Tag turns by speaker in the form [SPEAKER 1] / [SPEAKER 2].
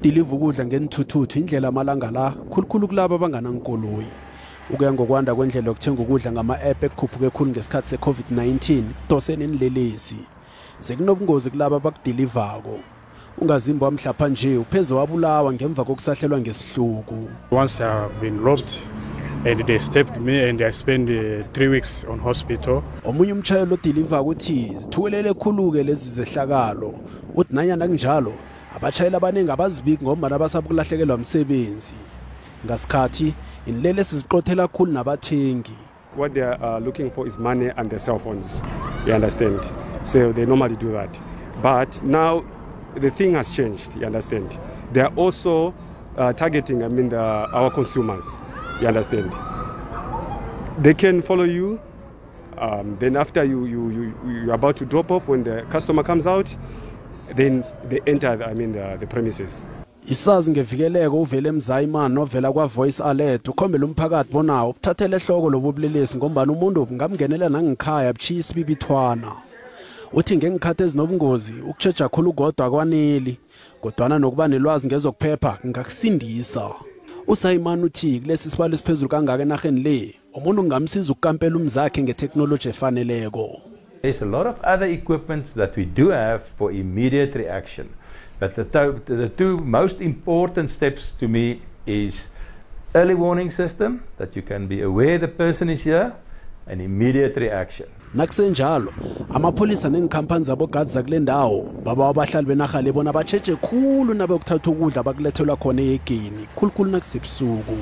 [SPEAKER 1] Ukudiliva ukudla ngeenthuthuthu indlela amalanga la, khulukhulu kulabo abanganankoloyi. Ukuya ngokwanda kwendlela yokuthenga ukudla ngama-app ekukhuphuke khulu ngesikhathi se-COVID-19 kudose neenlelesi. Sekunobungozi kulabo abakudilivako. Ungazimbi wamhlapha nje upheze wabulawa ngemva kokusahlelwa ngesihluku.
[SPEAKER 2] Once I've been robbed and they stabbed me and I spent 3 weeks on hospital.
[SPEAKER 1] Omunye umshayeli odiliva uthi zithuwelele khulu-ke lezi zehlakalo. Uthi nanyana kunjalo, abatshayeli abaningi abazibiki ngombana basaba ukulahlekelwa msebenzi. Ngasikhathi inlelesi ziqothela khulu nabathengi.
[SPEAKER 2] What they are looking for is money and their cell phones. You understand? So they normally do that. But now the thing has changed, you understand? They are also targeting, I mean, our consumers, you understand? They can follow you, then after you're about to drop off, when the customer comes out, then they enter, I mean, the premises.
[SPEAKER 1] Isazi ngevikeleko uvele Mzayimani ovela kwa-Voice Alert ukhombela umphakathi bona ubuthathele ehloko lobu bulelesi ngombana umuntu bungamngenela nangikhaya butjhiye isibibithwana. Uthi ngeenkhathi ezinobungozi ukutjheja khulu kodwa akwaneli, kodwana nokuba nelwazi ngezokuphepha kungakusindisa. USayimani uthi kulesi sibalo esiphezulu kangaka enarheni le, umuntu kungamsiza ukukampela umzakhe ngetheknoloji efaneleko.
[SPEAKER 3] There's a lot of other equipment that we do have for immediate reaction. But the two most important steps to me is early warning system, that you can be aware the person is here, and immediate reaction.
[SPEAKER 1] Nakusenjalo, amapholisa neenkhampani zabogadi zakule ndawo babawa abahlali benarha le bona batjheje khulu nabeyokuthatha ukudla abakulethelwa khona eyegeni, khulukhulu nakusebusuku.